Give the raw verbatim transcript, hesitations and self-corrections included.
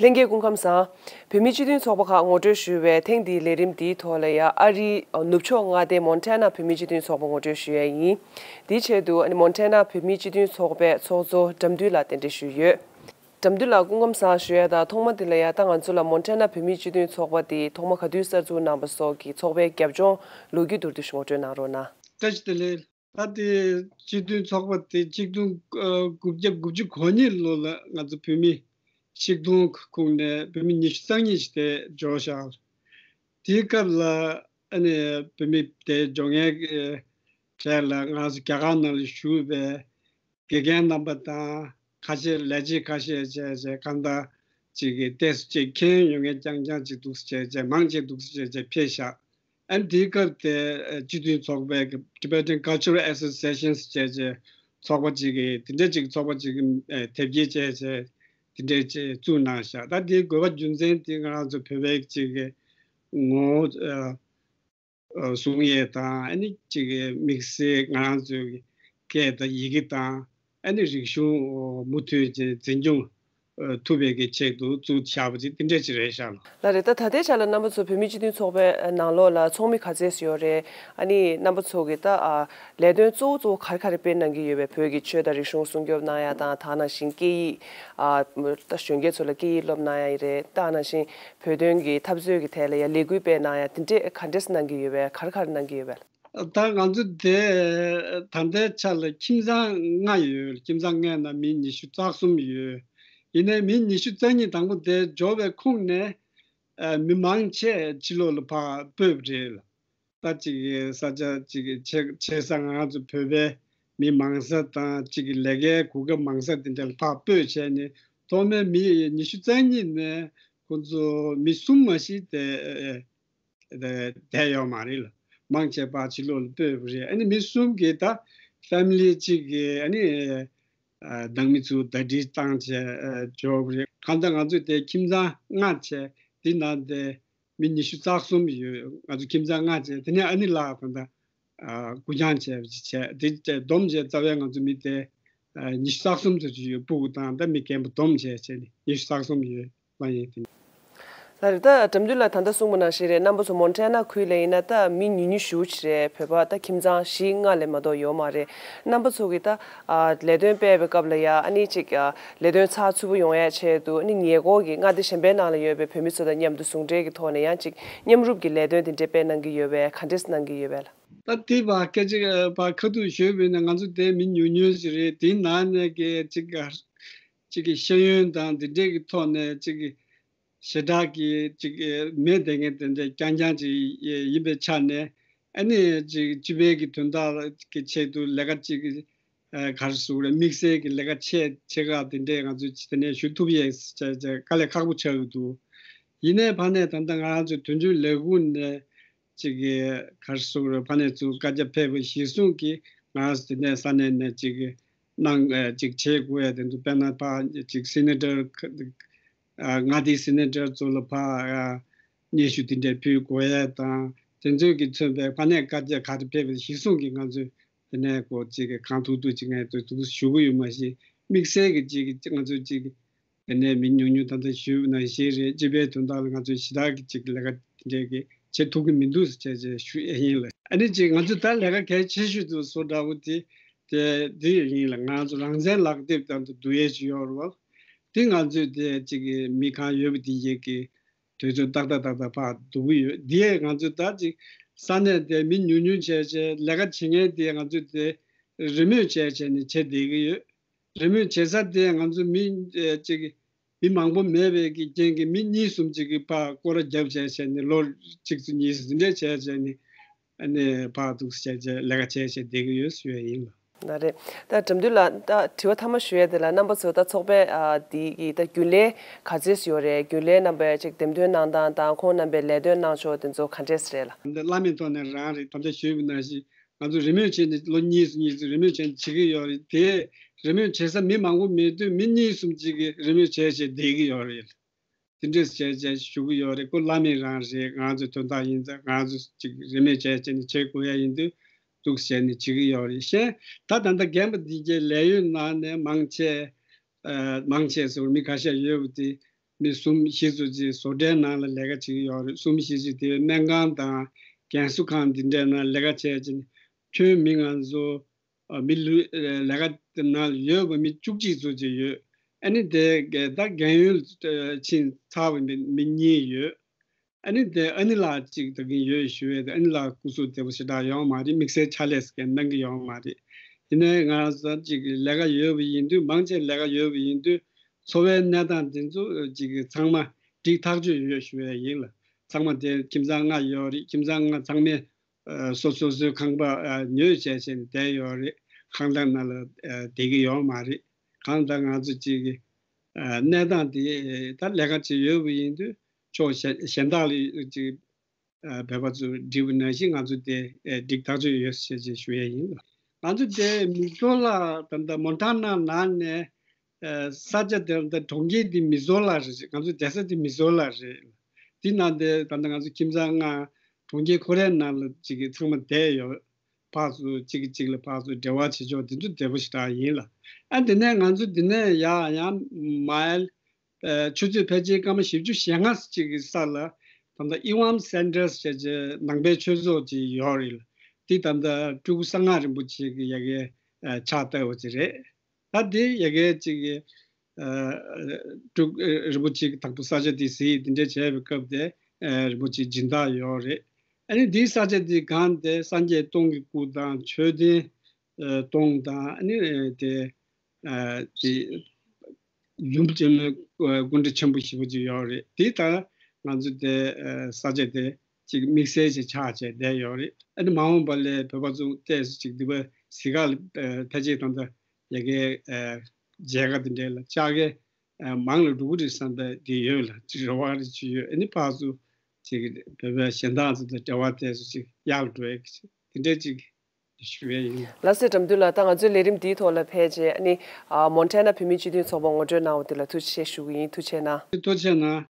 ལྷན་རྒྱས་སྐུ་ཁམས་བཟང་། བོད་མིའི་སྤྱི་མཐུན་ཚོགས་པ་ཁག་ངོ་སྤྲོད་ཞུ་བའི་ཐེངས་འདིའི་ལས་རིམ་འདིའི་ཐོག་ལ་ཡང་ཨ་རིའི་ནུབ་ཕྱོགས་མངའ་སྡེ་མོན་ཊ་ན་བོད་མིའི་སྤྱི་མཐུན་ཚོགས་པ་ངོ་སྤྲོད་ཞུ་ཡས་ཡིན། དེའི་ཆེད་དུ་ཨ་ནི་མོན་ཊ་ན་བོད་མིའི་སྤྱི་མཐུན་ཚོགས་པའི་ཚོགས་གཙོ་དགྲ་འདུལ་ལགས་གདན་འདྲེན་ཞུས་ཡོད། དགྲ་འདུལ་ལགས་སྐུ་ཁམས་བཟང་ཞུ་ཡས་དང་ཐོག་མ་དེ་ལ་ཡང་ད་ང་ཚོ་ལ་མོན་ཊ་ན་བོད་མིའི་སྤྱི་མཐུན་ཚོགས་པ་དེ་ཐོག་མ་ག་དུས་གསར་འཛུགས་གནང་པ་སོགས་ཀྱི་ཚོགས་པའི་རྒྱབ་ལྗོངས་ལོ་རྒྱུས་མདོར་བསྡུས་ཤིག་ངོ་སྤྲོད་གནང་རོགས་གནང་། བཀྲ་ཤིས་བདེ་ལེགས། ད་ལྟའི་སྤྱི་མཐུན་ཚོགས་པ་དེ་ཆིག་སྟོང་དགུ་བརྒྱ་དགུ་བཅུ་གོ་གཉིས་ལོ་ལ་ང་ཚོ་བོད་མི་ཆིག་སྟོང་ཁོངས་ནས་བོད་མི་ཉི་ཤུ་རྩ་གཉིས་ཤིག་དེ་འབྱོར་བཞག་དེའི་སྐབས་ལ་ཨ་ནི་བོད་མི་དེ་འབྱོར་མཁན་གྱི་གྲས་ལ་ང་ཚོ་རྒྱ་གར་ནང་ལ་བཞུགས་པའི་དགེ་རྒན་རྣམ་པ་དང་ཁ་ཤས་ལས་བྱེད་ཁ་ཤས་བྱས་བྱས་གང་ལྟར་ཅིག་གི་ཏོག་ཙམ་ཅིག་མཁྱེན་ཡོད་མཁན་རྐྱང་རྐྱང་ཅིག་འདུག་སེ་བྱས་བྱས་མང་ཆེ་འདུག་སེ་བྱས་བྱས་ཕེབས་ཤག་ཨ་ནི་དེའི་སྐབས་དེ་ཨ་སྤྱི་མཐུན་ཚོགས་པའི་གི་Tibetan Cultural Associations་བྱས་བྱས་ཚོགས་པ་ཅིག་གི་དེ་འདྲ་ཅིག་ཚོགས་པ་ཅིག་གི་ཨ་དེབ་སྐྱེལ་བྱས་བྱས་དེ་འདྲ་ཅིག་བཙུགས་གནང་ཤག་ད་དེའི་དགོས་པ་རྒྱུ་མཚན་དེ་ང་རང་ཚོ་བོད་པའི་ཅིག་གི་ངོ་བོ་ཨ་ཨ་གསུང་ཡས་དང་ཨ་ནི་ཅིག་གི་དམིགས་བསལ་ང་རང་ཚོའི་སྐད་དང་ཡི་གེ་དང་ཨ་ནི་རིག་གཞུང་མུ་མཐུད་ཀྱི་འཛིན་སྐྱོང་ཐུབ་པའི་གི་ཆེད་དུ་བཙུགས་བཞག་པ་ཅིག་དེ་འདྲ་ཅིག་རེད་ཤག་ལགས། ལགས་རེད། ད་ད་ལྟའི་ཆ་ལ་རྣམ་པ་ཚོ་བོད་མིའི་སྤྱི་མཐུན་ཚོགས་པའི་ནང་ལོགས་ལ་ཚོགས་མི་ག་ཚད་ཡོད་རེད། ཨ་ནི་རྣམ་པ་ཚོ་གི་ད་ཨ་ལས་དོན་གཙོ་བོ་གཙོ་བོ་ག་རེ་ག་རེ་སྤེལ་གནང་གི་ཡོད་པས། བོད་ཀྱི་ཆོས་དང་རིག་གཞུང་སྲུང་སྐྱོབ་གནང་ཡ་དང་དེ་ནང་བཞིན་སྐད་ཡིག་ཨ་ད་གཞོན་སྐྱེས་ཚོ་ལ་སྐད་ཡིག་སློབ་གནང་ཡ་རེད། དེ་ནང་བཞིན་བོད་དོན་གྱི་འཐབ་རྩོད་ཀྱི་ཐད་ལ་ཡང་ལས་འགུལ་སྤེལ་གནང་ཡ་དེ་འདྲས་ག་འདྲས་གནང་གི་ཡོད་པས། ག་རེ་ག་རེ་གནང་གི་ཡོད་པས། ད་ང་ཚོ་དེ་ད་ལྟའི་ཆ་ལ་ཁྱིམ་ཚང་ལྔ་ཡོད། ཁྱིམ་ཚང་ལྔའི་ནང་མི་ཉི་ཤུ་རྩ་གསུམ་ཡོད། ཡིན་ནའི་མི་ཉི་ཤུ་རྩ་གཉིས་དང་པོ་དེ་འབྱོར་བའི་ཁོངས་ནས་ཨ་མི་མང་ཆེ་ཕྱི་ལོགས་ལ་ཕར་སྤོས་པ་རེད་ལ། ད་ཅིག་ས་ཆ་ཅིག་ཆེ་ཆེ་ས་ང་ཚོ་བོད་པའི་མི་མང་ས་དང་ཅིག་ལས་ཀའི་གོ་སྐབས་མང་ས་དེ་འདྲ་ལ་ཕར་སྤོས་བྱས་ནས་ཐོག་མའི་མི་ཉི་ཤུ་རྩ་གཉིས་ནས་ཁོ་ཚོ་མི་གསུམ་མ་གཞི་དེ་བསྡད་ཡོད་མ་རེད་ལ། མང་ཆེ་བ་ཕྱི་ལོགས་ལ་སྤོས་པ་རེད། ཨ་ནི་མི་གསུམ་གྱིས་ད་ཕེ་མི་ལི་གཅིག་གིས་ཨ་ནི་ཨ་ནང་མི་ཚོ་ཟླ་སྒྲིལ་བཏང་བྱས་ཨ་འབྱོར་བ་རེད། གང་ལྟར་ང་ཚོས་དེ་ཁྱིམ་ཚང་ལྔ་བྱས་དེ་ནང་དེ་མི་ཉི་ཤུ་རྩ་གསུམ་ཡོད། ང་ཚོ་ཁྱིམ་ཚང་ལྔ་བྱས་དེ་ནས་ཨ་ནི་ལགས་གང་ལྟར་ཨ་སྐུ་རྐྱང་བྱས་པ་ཅིག་བྱས་དེ་བྱས་བསྡོམས་བྱས་རྩ་བའི་ང་ཚོ་མི་དེ་ཨ་ཉི་ཤུ་རྩ་གསུམ་ཙམ་ཅིག་ཡོད། སྤུ་གུ་དང་ད་མི་རྒན་པ་བསྡོམས་བྱས་བྱས་ནས་ཉི་ཤུ་རྩ་གསུམ་ཡོད་པ་ཡིན། དེ་ལགས་རེད། ད་དགྲ་འདུལ་ལགས་ད་ལྟ་གསུངས་པ་ནང་བཞིན་རེད། རྣམ་པ་ཚོ་མོན་ཊ་ན་ཁུལ་ལ་ཡིན་ན་ད་མི་ཉུང་ཉུང་ཞེ་པོ་ཅིག་རེད། བོད་པ་ད་ཁྱིམ་ཚང་བཞི་ལྔ་ལས་མ་གཏོགས་ཡོད་མ་རེད། རྣམ་པ་ཚོ་གི་ད་ཨ་ལས་དོན་སྤེལ་བའི་སྐབས་ལ་ཡ་ཨ་ནི་ཅིག་ཨ་ལས་དོན་ཚགས་ཚུད་པོ་ཡོང་ཡ་ཆེད་དུ་ཨ་ནི་ཉེ་འཁོར་གྱི་མངའ་སྡེ་གཞན་པའི་ནང་ལ་ཡོད་པའི་བོད་མི་ཚོ་དང་མཉམ་དུ་ཟུང་འབྲེལ་གྱི་ཐོག་ནས་ཡང་ཅིག་མཉམ་རུབ་ཀྱི་ལས་དོན་དེ་འདྲས་སྤེལ་གནང་གི་ཡོད་པས། ག་འདྲས་གནང་གི་ཡོད་པས་ལགས། ད་དེ་བ་སྐད་ཅིག་བ་ཁ་ཐུག་ཞུས་པ་ཡིན་ན་ང་ཚོ་དེ་མི་ཉུང་ཉུང་ཞིག་རེད། དེའི་ནང་ནས་ཀྱི་ཅིག་ཅིག་གི་ཤེས་ཡོན་དང་དེ་འདྲས་ཀྱི་ཐོག་ནས་ཅིག་གི་ཞེ་དྲག་གི་ཅིག་མེད་བསྡད་མཁན་དེ་འདྲ་རྐྱང་རྐྱང་ཅིག་ཡིན་པའི་ཆ་ནས་ཨ་ནི་ཅིག་སྤྱི་པའི་གི་དོན་དག་གི་ཆེད་དུ་ལས་ཀ་ཅིག་ག་རེ་ཟེར་དགོས་རེད། དམིགས་བསལ་གྱི་ལས་ཀ་ཆེ་ཆེ་ཁག་དེ་འདྲས་ང་ཚོས་དེ་ནས་ཞུ་ཐུབ་ཡས་དཀའ་ལས་ཁག་པོ་ཆགས་ཀྱི་འདུག་ཡིན་ནའི་ཕ་ནས་ད་ལྟ་ང་རང་ཚོའི་དོན་གཅོད་ལས་ཁུངས་ནས་ཅིག་ག་རེ་ཟེར་དགོས་རེད། ཕ་ནས་ཚུར་བཀའ་རྒྱ་ཕེབས་པ་གཞིར་བཟུང་གིས་ང་རང་ཚོ་དེ་ནས་ས་གནས་ནས་ཅིག་གནང་ཅིག་བྱེད་དགོས་ཡ་དེ་འདུག་དཔེར་ན་ཕ་ཅིག་སེ་ནེ་ཊར་མངའ་སྡེའི་སེ་ནེ་ཊར་ཚོ་ལ་ཕ་སྙན་ཞུ་དེ་འདྲ་ཕུལ་དགོས་ཡ་དང་དེ་ཚོ་གིས་མཚོན་པའི་ཕ་ནས་བཀའ་རྒྱ་ག་རེ་ཕེབས་པའི་གཞིར་བཟུང་གིས་ང་ཚོས་དེ་ནས་ཀོ་ཅིག་གང་ཐུབ་ཐུབ་ཅིག་ངས་དེ་འདུག་ཞུ་གི་ཡོད་མ་གཞི་དམིགས་བསལ་གྱི་ཅིག་ང་ཚོས་ཅིག་དེ་ནས་མི་ཉུང་ཉུང་ད་ལྟ་ཞུས་པ་ནང་བཞིན་རེད། སྤྱི་པའི་དོན་དག་ལ་ང་ཚོས་ཞེ་དྲག་གི་ཅིག་ལས་ཀ་དེ་འདྲས་ཀྱི་བྱེད་ཐུབ་ཀྱི་མི་འདུག་ཟེར་བྱས་བྱས་ཞུ་ཡས་ཡིན་ལ། ཨ་ནི་ཅིག་ང་ཚོས་ད་ལས་ཀ་གལ་ཆེ་ཤོས་དུ་བཟོ་འདྲ་བོ་དེ་དེ་དེ་ཡིན་ལ། ང་ཚོ་རང་བཙན་ལག་དེབ་དང་དུ་བསྡུ་ཡས་ཅིག་ཡོད་རེད་བ། དེ་ང་ཚོས་དེ་ཅིག་མི་གང་ཡོད་པ་དེ་ཡས་ཀྱི་དུས་ཚོད་ཏག་ཏག་ཏག་ཏག་ཕར་བསྡུ་གི་ཡོད། དེ་ཡས་ང་ཚོས་ད་ཅིག་ས་གནས་དེ་མི་ཉུང་ཉུང་བྱས་བྱས་ལས་ཀ་བྱེད་མཁན་དེ་ང་ཚོས་དེ་རེས་མོས་བྱས་བྱས་ནས་བྱེད་བསྡད་ཀྱི་ཡོད། རེས་མོས་བྱེད་ས་དེ་ང་ཚོ་མི་ཨེ་ཅིག་མི་མང་པོ་མེད་པའི་གི་རྐྱེན་གྱིས་མི་གཉིས་གསུམ་ཅིག་གིས་ཕར་སྐོར་ར་རྒྱབ་བྱས་བྱས་ནས་ལོ་གཅིག་ཙམ་གཉིས་ཙམ་འདྲ་བྱས་བྱས་ནས་ཨ་ནི་ཕར་འདུག་བྱས་བྱས་ལས་ཀ་བྱས་བྱས་བསྡད་ཀྱི་ཡོད་ཟེར་བ་ཡིན་ལ། ད་རེད། ད་འགྲམ་དུས་ལ་ད་དྲི་བ་ཐ་མ་ཞུ་ཡས་དེ་ལ་རྣམ་པ་ཚོ་ད་ཚོགས་པའི་ཨ་འདི་གི་ད་རྒྱུན་ལས་ག་ཚོད་ཡོད་རེད། རྒྱུན་ལས་རྣམ་པས་ཅིག་འདེམས་ཐོན་གནང་སྟངས་དང་ཁོང་རྣམ་པས་ལས་དོན་གནང་ཕྱོགས་དེ་ཚོ་ག་འདྲས་རེད་ལ། འདི་བླ་མའི་ཐོག་ནས་རང་རེད། ད་ལྟ་ཞུས་པ་ནང་བཞིན། ང་ཚོ་རེས་མོས་བྱས་ནས་ལོ་གཉིས་སུ་གཉིས་སུ་རེས་མོས་བྱས་ནས་བྱེད་ཀྱི་ཡོད་རེད་དེ། རེས་མོས་བྱེད་ས་མི་མང་པོ་མེད་དུས་མི་གཉིས་གསུམ་ཅིག་གིས་རེས་མོས་བྱས་བྱས་བསྡད་ཀྱི་ཡོད་རེད། དེ་འདྲས་བྱས་བྱས་ཞུ་གི་ཡོད་རེད། ཁོ་བླ་མའི་རང་རེད། ང་ཚོའི་དོན་དག་ཡིན་ཙང་ང་ཚོ་ཅིག་རེས་མོས་བྱས་བྱས་ནས་བྱེད་དགོས་ཡ་ཡིན་དུས་འདུག་བྱས་ནས་བྱེད་ཀྱི་ཡོད་རེད། གཞན་ད་ད་ལྟ་རྒན་པ་འདི་གའི་ལས་ཡུན་ནང་ནས་མང་ཆེ་ཨ་མང་ཆེ་ཟེར་བ་མི་ཁ་ཤས་ཡོད་པ་དེ་ མི་གསུམ་བཞི་ཙམ་ཅིག་བཟོ་གྲྭའི་ནང་ལ་ལས་ཀ་བྱེད་ཀྱི་ཡོད་རེད། གསུམ་བཞི་ཅིག་དེ་སྨན་ཁང་དང་རྒན་གསོ་ཁང་འདི་འདྲའི་ནང་ལས་ཀ་བྱས་བྱས་ནས། ཁྱོན་མི་ང་ཚོ་ཨ་མི་ལུས་ལས་ཀ་དེ་ནང་ཡོད་པ་མི་བཅུ་གཅིག་ཙམ་ཅིག་ཡོད། ཨ་ནི་དེ་ག་ད་རྒན་ཡོལ་ཕྱིན་ཚར་བའི་མི་མི་གཉིས་ཡོད། ཨ་ནི་དེ་ཨ་ནི་ལགས་གཅིག་ད་གིན་ཡོད་ཞུ་ཡས་དེ། ཨ་ནི་ལགས་སྐུ་གཟུགས་བདེ་པོ་ཞེ་དྲག་ཡོད་མ་རེད། དམིགས་བསལ་ཕྱག་ལས་སྐད་གནང་གི་ཡོད་མ་རེད། ཡིན་ནའི་ང་རང་ཚོ་གཅིག་ལས་ཀ་ཡོད་པ་ཡིན་དུས། མང་ཆེ་ལས་ཀ་ཡོད་པ་ཡིན་དུས། འཚོ་བའི་གནས་སྟངས་དེ་ཚོ་གཅིག་ཚང་མ་འགྲིག་ཐག་ཆོད་ཡོད་ཞུ་ཡས་ཡིན་ལགས། ཚང་མ་དེ་ཁྱིམ་ཚང་ལྔ་ཡོད་རེད། ཁྱིམ་ཚང་ལྔ་ཚང་མས་ཨ་སོ་སོ་སོའི་ཁང་པ་ཨ་ཉོས་བྱས་བྱས་ནས་བསྡད་ཡོད་རེད། ཁང་གླ་ནང་ལ་ཨ་བསྡད་ཀྱི་ཡོད་མ་རེད། གང་ལྟར་ང་ཚོ་གཅིག་གི་ཨ་གནས་སྟངས་དེ་ད་ལས་ཀ་བྱེད་ཡོད་པ་ཡིན་དུས། ཕྱོགས་གཞན་གཞན་དག་ལ་ཅིག་ཨ་བོད་པ་ཚོས་འགྲིག་པ་ནང་བཞིན་ང་ཚོ་དེ་ཨེ་འགྲིག་ཐག་ཆོད་ཡོད་ཟེར་ཅིག་ཞུ་ཡས་ཡིན། ང་ཚོ་དེ་མི་ཛོ་ལ་ད་ལྟ་མོན་ཊ་ན་ནང་ནས་ཨ་ས་ཆ་དེ་ད་གྲོང་ཁྱེར་དེ་མི་ཛོ་ལ་རེད། ང་ཚོ་བསྡད་ས་དེ་མི་ཛོ་ལ་རེད། དེ་ནང་དེ་ད་ལྟ་ང་ཚོ་ཁྱིམ་ཚང་ལྔ་གྲོང་ཁྱེར་ཁོ་རའི་ནང་ལ་ཅིག་གི་ཚང་མ་བསྡད་ཡོད། ཕར་ཚུར་གཅིག་གིས་གཅིག་ལ་ཕར་ཚུར་འབྲེལ་བ་བྱེད་ཕྱོགས་དེ་ཚོ་བདེ་པོ་ཞེ་དྲག་ཡིན་ལགས། ཨ་དེ་ནས་ང་ཚོ་དེ་ནས་ཡར་ཡང་མལ་ཨ་ཆུ་ཚོད་ཕལ་ཆེར་སྐར་མ་བཞི་བཅུ་ཞེ་ལྔ་ཅིག་གི་ས་ལ་ད་ལྟ་ཨི་ཝམ་སན་ཊར་ཟེར་བྱས་ནང་པའི་ཆོས་ཚོགས་ཅིག་ཡོད་རེད་ལགས། དེ་ད་ལྟ་སྤྲུལ་སྐུ་གསང་སྔགས་རིན་པོ་ཆེ་གི་ཡ་གི་ཨ་ཕྱག་བཏབ་པ་ཅིག་རེད། ད་དེ་ཡ་གི་ཅིག་གི་ཨ་སྤྲུལ་རིན་པོ་ཆེ་གི་དང་པོ་ས་ཆ་དེ་གཟིགས་དེ་འདྲ་བྱས་པའི་སྐབས་དེ་ཨ་རིན་པོ་ཆེ་སྦྱིན་བདག་ཡོད་རེད། ཨ་ནི་དེའི་ས་ཆ་དེ་གང་དེ་སངས་རྒྱས་སྟོང་གི་སྐུ་དང་མཆོད་རྟེན་ཨ་སྟོང་དང་། ཨ་ནི་དེ་ཨ་དེ་ཡུམ་ཆེན་མོའི་སྐུ་ཕྲེང་ཆེན་པོ་ཞེ་པོ་ཅིག་ཡོད་རེད། དེ་ད་ང་ཚོ་དེ་ཨ་ས་ཆ་དེ་ཅིག་དམིགས་བསལ་ཞིག་ཆགས་བྱས་བསྡད་ཡོད་རེད། ཨ་ནི་མ་འོངས་པ་ལ་བོད་པ་ཚོ་ཏོག་ཙམ་ཅིག་འདི་པ་གཟིགས་ག་ལ་ཨ་ཕལ་ཆེར་ད་ལྟ་ཡ་གི་ཨ་མཇལ་ཁ་དེ་འདྲ་ལ་བཅར་མཁན་ཨ་མང་ལ་འགྲོ་གི་རེད་བསམ་པ་དེ་ཡོད་ལགས། ཅིག་རེ་བ་རེ་ཅིག་ཡོད། ཨ་ནི་ཕར་ཚུར་ཅིག་བོད་པའི་གཞན་དག་ཚོ་དང་འབྲེལ་བ་དེ་ཚོ་ཅིག་ཡག་འགྲོ་ཡག་གི་ཅིག་དེ་འདྲ་ཅིག་ཞུ་ཡས་ཡིན། ལགས་སེ། དགྲ་འདུལ་ལགས། ད་ང་ཚོའི་ལས་རིམ་འདིའི་ཐོག་ལ་ཕེབས་རྗེས་ཨ་ནི་ཨ་མོན་ཊ་ན་བོད་མིའི་སྤྱི་མཐུན་ཚོགས་པ་ངོ་སྤྲོད་གནང་བ་དེ་ལ་ཐུགས་རྗེ་ཆེ་ཞུ་གི་ཡིན། ཐུགས་རྗེ་གནང་། ཐུགས་རྗེ་གནང་།